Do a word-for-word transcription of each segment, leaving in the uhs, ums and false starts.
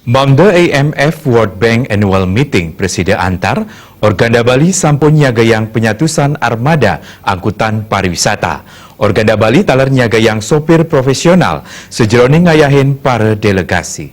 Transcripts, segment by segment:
Mangda I M F World Bank Annual Meeting presida antar, Organda Bali sampun nyagayang penyatusan armada angkutan pariwisata. Organda Bali taler nyagayang sopir profesional sejeroning ngayahin para delegasi.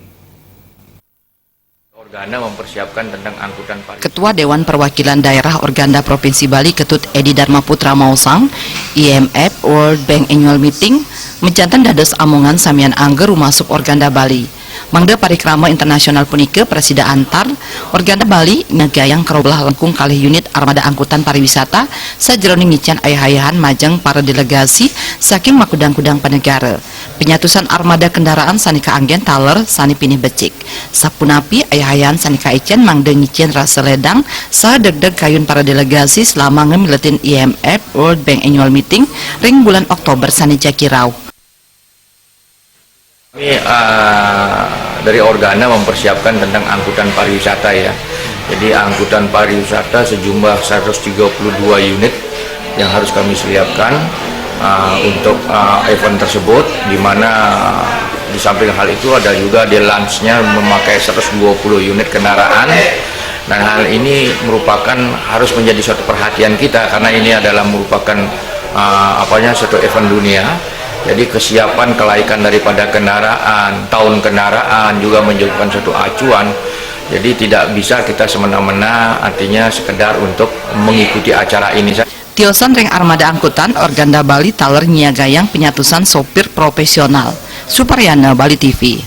Organda mempersiapkan tentang angkutan pariwisata. Ketua Dewan Perwakilan Daerah Organda Provinsi Bali Ketut Edi Dharma Putra maosang, I M F World Bank Annual Meeting mejanten dados amongan samian angga rumasuk Organda Bali. Mangda parikrama internasional punika presida antar, Organda Bali nyagayang karobelah langkung kalih unit armada angkutan pariwisata sajeroning ngicen ayah-ayahan majeng para delegasi saking makudang-kudang panegara. Penyatusan armada kendaraan sane kaanggen taler sane pinih becik. Sapunapi ayah-ayahan sane kaicen mangda ngicen rasa ledang saha degdeg kayun para delegasi selama ngemiletin I M F World Bank Annual Meeting ring bulan Oktober sane jagi rauh. Kami, eh, dari Organda mempersiapkan tentang angkutan pariwisata, ya. Jadi, angkutan pariwisata sejumlah seratus tiga puluh dua unit yang harus kami siapkan, eh, untuk, eh, event tersebut, di mana di samping hal itu ada juga di launch-nya memakai seratus dua puluh unit kendaraan. Dan hal ini merupakan, harus menjadi suatu perhatian kita karena ini adalah merupakan, eh, apanya, suatu event dunia. Jadi, kesiapan kelaikan daripada kendaraan, tahun kendaraan juga menjadikan suatu acuan. Jadi, tidak bisa kita semena-mena, artinya, sekedar untuk mengikuti acara ini saja. Tiosan ring armada angkutan, Organda Bali taler nyiagayang penyatusan sopir profesional. Suparyana, Bali T V.